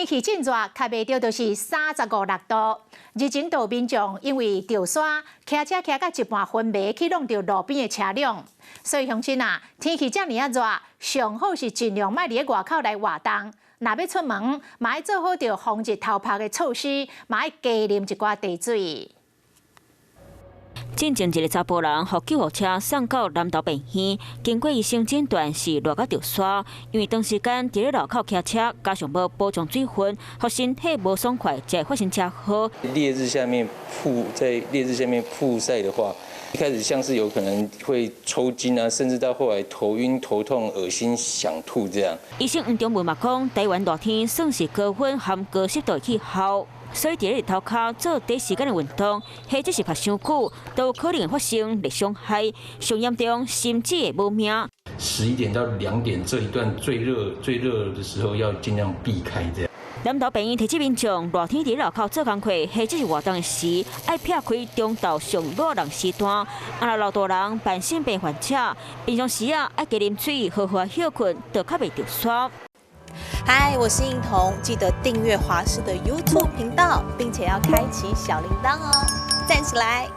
氣真熱，較袂著就是35、6度。日前就有民眾因為著沙，騎車騎到一半昏迷，去挵著路邊的車輛。所以鄉親啊，天氣遮爾仔熱，上好是盡量莫佇咧外口來活動。若欲出門，嘛愛做好著防日頭曝的措施，嘛愛加啉一寡茶水。進前一个查埔人，予救護車送到南投病院，經過醫生診斷是熱甲著沙，因為長時間佇咧路口騎車，加上無補充水分，予身體無爽快，才會發生車禍。烈日下面曝在烈日下面曝曬的話，一開始像是有可能會抽筋啊，甚至到後來頭暈、頭痛、噁心、想吐這樣。醫生黃中文嘛講，台灣熱天算是高溫含高濕度的氣候。所以佇咧日頭跤做短時間的運動，或者是曝傷久，都有可能會發生熱傷害，上嚴重甚至會無命。 11點到2點這一段最熱最熱的時候，要盡量避開這樣。南投病院提醒民眾，熱天佇路口做工課或者是活動時，愛避開中晝上熱人時段。啊，若老大人、慢性病患者，平常時啊愛加啉水，好好歇睏，就較袂著沙。嗨，我是應彤，記得訂閱華視的 YouTube 頻道，並且要開啟小鈴鐺哦，讚起來！